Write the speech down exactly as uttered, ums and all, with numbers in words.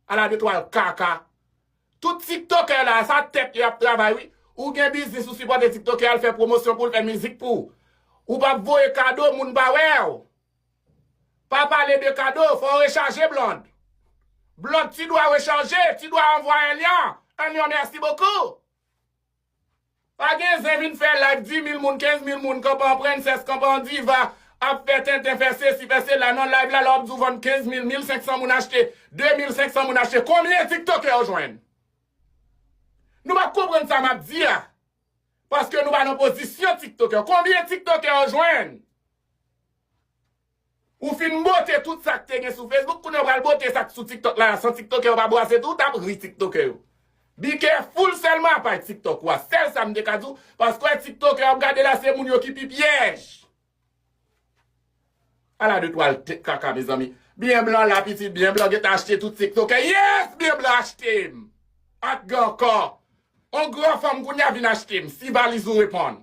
Ala de twal kaka. Tout tiktokè la, sa tèt yo ap travay, wi. Ou gen biznis, ou sipòte tiktokè, al fè pwomosyon pou l fè mizik pou ou. Ou p ap voye kado, moun pa wè w. Pa pale de kado, fò w rechaje, Blond. Blond, tu dois recharger, tu dois envoyer un lien. Un lien, merci beaucoup. Pa gen zen vin fè live, dis mil moun, kenz mil moun, kanpe an prensès, kanpe an diva, ap fè tenten, fè sesi, fè sela. Nan live la, lè w ap di w vann kenz mil, mil senk san moun achte, de mil senk san moun achte. Konbyen tiktokè w jwenn? Nou p ap konprann sa m ap di a. Paske nou pa nan pozisyon tiktokè. Konbyen tiktokè w jwenn? Ou fin bote tout sa k te gen sou Facebook, kounye a w pral bote sa k sou TikTok la, san tiktokè yo pa bwase tou, w t ap ri tiktokè yo. Be careful sèlman apay TikTok ou a. Sèl sa m te ka di w, paske w wè tiktokè w ap gade la, se moun yo ki pi pyèj. Ala de twal tèt kaka, mezanmi. Byen blan la, pitit, byen blan, gentan achte tout tiktokè. Yes, byen blan achte m. Ak gen ankò. On gran fanm kounye a vin achte m, si valiz ou reponn.